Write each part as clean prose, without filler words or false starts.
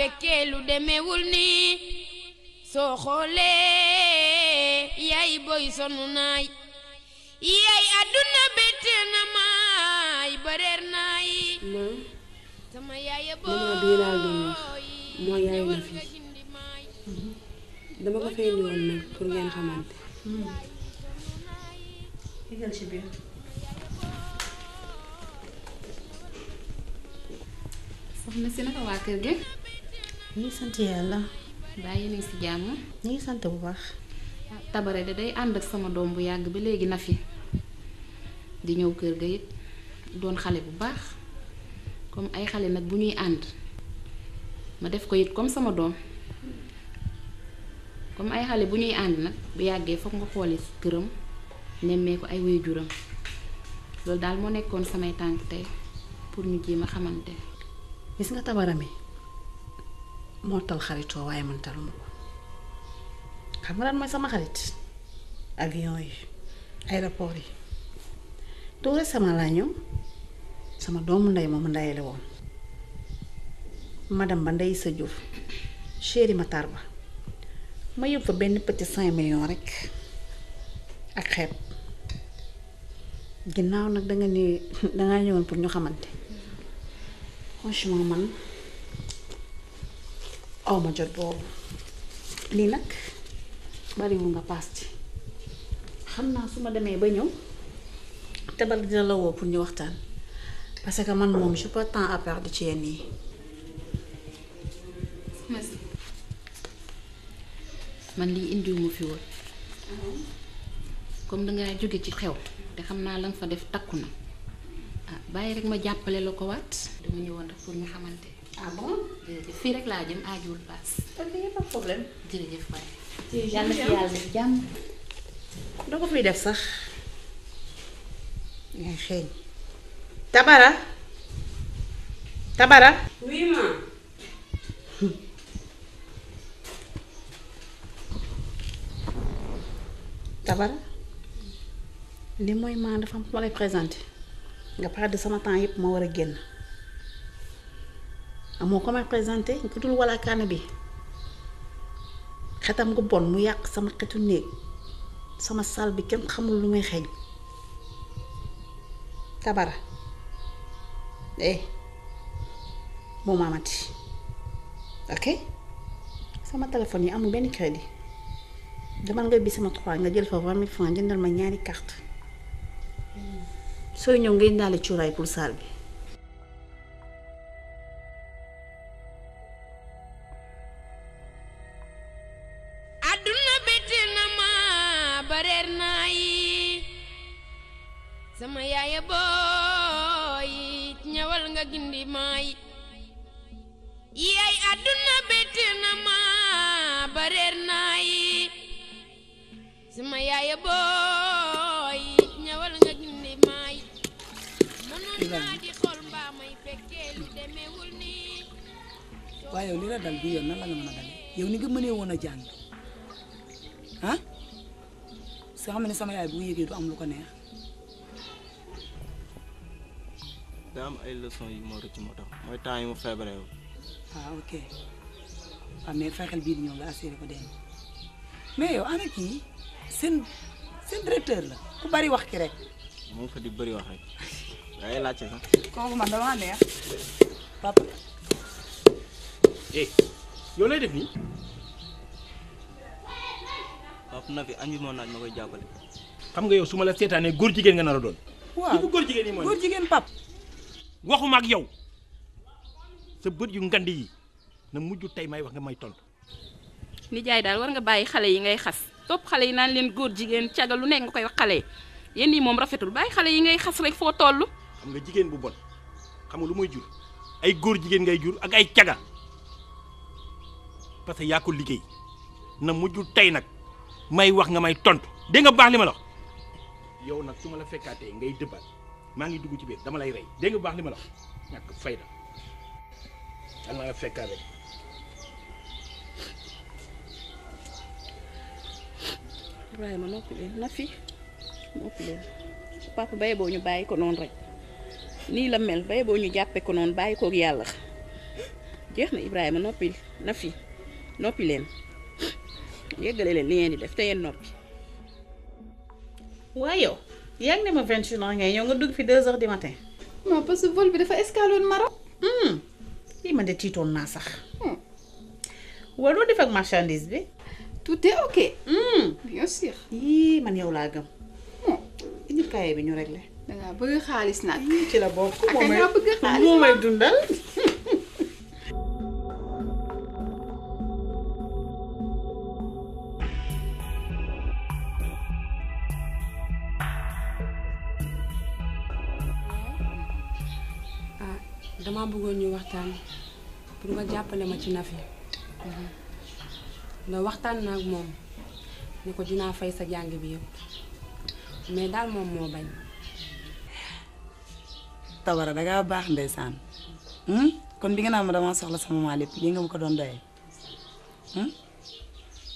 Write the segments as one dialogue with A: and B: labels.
A: fekkee lu demewul nii soo xoolee yaay boy sonu naay yaay àdduna bette na maay bareer naay sama yaay
B: bii laa doon wax moo yaay na fi dama ko fay indi woon nag pour ngeen xamante.
C: digal ci biir.
D: soxna si naka waa kër gi.
C: ñu ngi sant yàlla.
D: baa yéen a ngi si jàmm.
C: ñu ngi sant bu baax.
D: Tabara de day ànd ak sama doom bu yàgg ba léegi na fi di ñëw kër ga it doon xale bu baax comme ay xale nag bu ñuy ànd ma def ko it comme sama doom comme ay xale bu ñuy ànd nag bu yàggee foog nga xooli këram nemmee ko ay waajuram loolu daal moo nekkoon samay tànk tey pour ñu jéem a xamante.
C: gis nga Tabara mi moo tal xaritoo waaye man taluma ko xam nga lan mooy sama xarit avion yi aéroport yi tout récemment laa ñëw sama doomu ndey moomu ndeyale woon madame ba ndey sa jur chéri Matar ba ma yóbbu fa benn petit 5 millions rek ak xeeb ginnaaw nag dangaa ñëwoon pour ñu xamante franchement man aw ma jot boobu lii nag bariwul nga paas ci xam naa su ma demee ba ñëw Tabara dina la woo pour ñu waxtaan parce que man moom j'ai pas de temps à perdre ci yenn yi.
D: man lii indiwuma fi woon comme dangaa jóge ci xew te xam naa la nga fa def takku na ah bàyyi rek ma jàppale la ko waat dama ñëwoon rek pour ñu xamante.
C: ah bon
D: jërëjëf fii rek laa jëm aajuwul paas.
C: ok y a pas de problème.
D: jërëjëf waay. yàlla fi yàlla def jàmm.
C: doo ko fiy def sax ngay xeeñ. Tabara Tabara.
B: oui ma.
C: Tabara li mooy maa dafa am ma lay présenté nga pare de sama temps yëpp ma war a génn amoo ko may présenté nga dul walla kaana bi xetam gu bon mu yàq sama xetu néeg sama salle bi kenn xamul lu muy xeeñ. Tabara moom amati ok sama téléphone yi amul benn crédit demal nga bi sama 3 nga jël fa 20 000 francs jëndal ma ñaari carte sooy ñëw ngay indaale cuuraay pour salle bi.
A: àdduna bette na ma bareer naa yi sama yaaya booy ñëwal nga gindi maay yaay àdduna bette na ma bareer naa yi sama yaaya booy ñëwal nga gindi maay mënoon naa di xool mbaa may fekkee lu demewul nii.
E: waaye yow li la dal bi yoon nan la nga mën a dale yow ni nga mënee woon a jàng ah soo xam ne sama yaay bu yëgee du am lu ko neex.
F: daa am ay leçons yi moo rëcc moo tax mooy temps yi mu feebaree woon.
E: ah ok waaw mais fexeel bii di ñëw nga assuré ko dégg mais yow ana kii seen directeur la ku bari wax ki rek.
F: moo fa di bëri wax rek day laajte sax.
E: kooku man damaa neex papa.
G: yow lay def nii.
F: papa na fi añ bi moo naaj ma koy jàppale.
G: xam nga yow su ma la seetaanee góor jigéen nga nar a doon.
E: waaw
G: bu góor jigéen yi mooy
E: góor jigéen pap
G: waxuma ak yow sa bët yu ngand yi na mujj tey may wax nga may tontu.
D: nijaay daal war nga bàyyi xale yi ngay xas topp xale yi naan leen góor jigéen caga lu nekk nga koy wax xale yi yéen yi moom rafetul bàyyi xale yi ngay xas rek foo toll.
G: xam nga jigéen bu bon xam nga lu muy jur ay góor jigéen ngay jur ak ay caga parce que yaa ko liggéey na mujj tey nag may wax nga may tontu dégg nga baax li ma la wax yow nag su ma la fekkaatee ngay dëbbaat maa ngi dugg ci biir dama lay rey dégg nga baax li ma la wax ñàkk fayda dama la fekkaat rek.
D: Ibrahima noppi leen na fi noppi leen papa bay boo ñu bàyyi ko noonu rek nii la mel bay boo ñu jàppee ko noonu bàyyi kook yàlla
H: jeex na Ibrahima noppil na fi noppi leen yeggale leen li ngeen di def te yeen noppi.
C: waaye yow yaa ngi ne ma 21 ans ngay ñëw nga dugg fi 2 heures du matin.
D: non parce que vol bi dafa escaloon Maroc.
C: lii ma de tiitoon naa sax. wala loo def ak marchandise bi.
D: tout est ok. bien sûr.
C: yii man yow laa gëm. indi kaye bi ñu réglé.
D: dangaa bëgg xaalis nag.
C: ci la bokk
D: ak nga bëgg xaalis
C: moo may dundal.
B: dama bëggoon ñu waxtaan pour nga jàppale ma ci Nafi ndax waxtaan naa ak moom ni ko dinaa fay sa jàng bi yëpp mais daal moom moo bañ.
E: Tabara dangaa baax ndeysaan kon bi nga naan ma dama soxla sama maam lépp lii nga ma ko doon doyee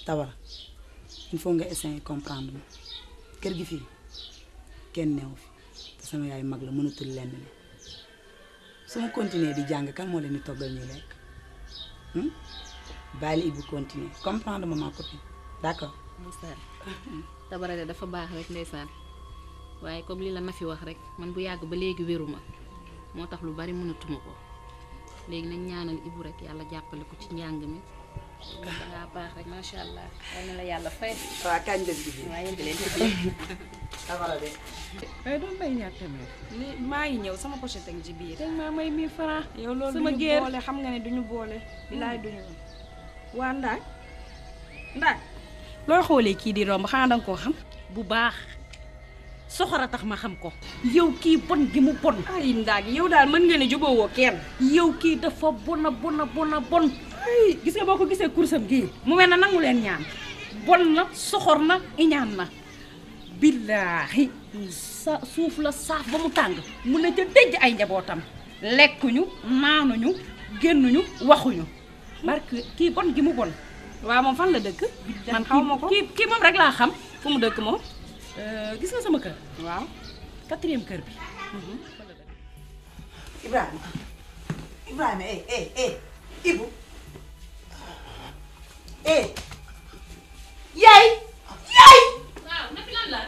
E: Tabara il faut nga essayer comprendre ma kër gi fii kenn neew fi te sama yaay mag la mënatul lenn li su ma continuer di jàng kan moo leen di toggal ñuy lekk bàyyi Ibu continuer comprendre ma ma copine d'accord.
D: ndeysaan Tabara de dafa baax rek ndeysaan waaye comme li la Nafi wax rek man bu yàgg ba léegi wéruma moo tax lu bari mënatuma ko léegi nañ ñaanal Ibu rek yàlla jàppale ko ci njàng mi dangaa baax rek macha allah yal na la yàlla fay.
E: waaw kañ la ji
D: waaye yëngu leen ci
E: Tabara de.
I: mais doon may ñaar tamit.
J: maa ngi ñëw sama pochette ak ci biir.
I: tey maa may 1000 francs.
J: yow loolu
I: sama
J: duñu
I: géer
J: boole xam nga ne duñu boole. bilaay duñu woon. waa Ndaak looy xoolee kii di romb xanaa danga koo xam.
I: bu baax soxora tax ma xam ko. yow kii bon gi mu bon.
J: ay Ndaak yow daal mën nga ne jubóowoo kenn.
I: yow kii dafa bona bon. ay gis nga boo ko gisee kursam gii mu mel na nangu leen ñaan bon na soxor na iñaan na. billaahi sa suuf la saaf ba mu tàng mun na ca dëj ay njabootam lekkuñu naanuñu génnuñu waxuñu barke kii bon gi mu bon.
J: waaw moom fan la dëkk. man xaw ma ko
I: kii moom rek laa xam.
J: fu mu dëkk moom.
I: gis nga sama kër.
J: waaw
I: 4e kër bi.
E: Ibrahima Ibu
C: yaay.
D: waaw Nafi lan la.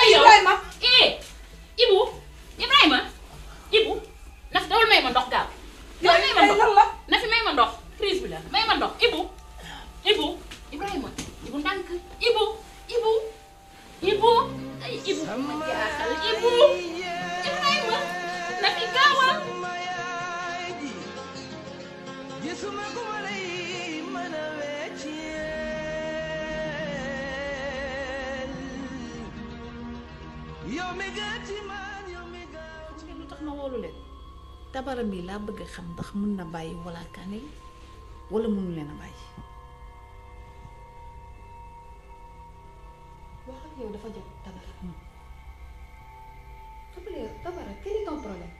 C: Ibrahima.
D: Ibu Nafi dawal may ma ndox gaaw. dawal may ma ndox Nafi may ma ndox prise bi la may ma ndox Ibu Ibrahima Ibu ndànk Ibu ay Ibu ma jaaxal Ibrahima Nafi gaawal.
C: lu tax ma woolu leen Tabara mi laa bëgg a xam ndax mun na bàyyi wala kaane yi wala mënu leen a bàyyi. wax ak yow dafa jot Tabara. Tabara quel est ton problème.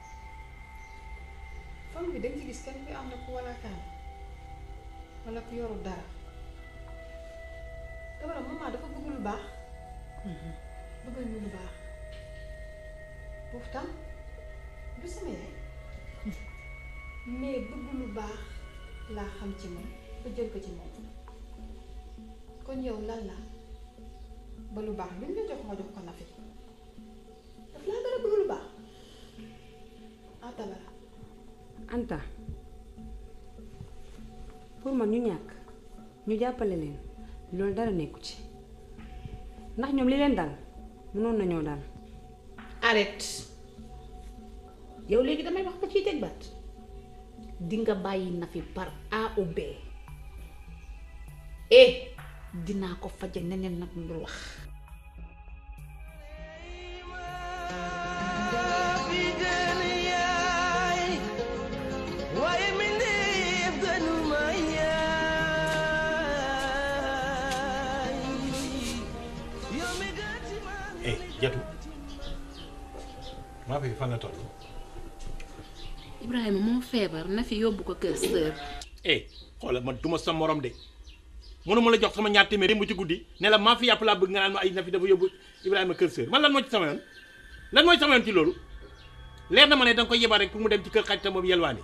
C: famille bi dañ ci gis kenn kuy am na ku wala kaane wala ku yoru dara Tabara maman dafa bëgg lu baax. bëgg ñu lu baax. pourtant du sama yaay mais bëgg lu baax laa xam ci moom ba jël ko ci moom kon yow lan la ba lu baax luñ la jox nga jox ko Nafi daf laa gën a bëgg lu baax ah Tabara.
B: Anta pour man ñu ñàkk ñu jàppale leen loolu dara nekku ci ndax ñoom li leen dal mënoon nañoo dal.
C: arrête yow léegi damay wax ba ciy teg baat dinga bàyyi Nafi par A ou B dinaa ko faje neneen nag lu wax.
G: Jatu maa fi fan la toll.
D: Ibrahima moo feebar Nafi yóbbu ko kër sër.
G: xoolal man duma sa morom de mënuma la jox sama ñaar téeméer mu ci guddi ne la maa fi yàpp laa bëgg nga naan ma ay Nafi dafa yóbbu Ibrahima kër sër man lan moo ci sama yoon lan mooy sama yoon ci loolu leer na ma ne danga koy yebal rek pour mu dem ci kër xaj ta moom yelwaani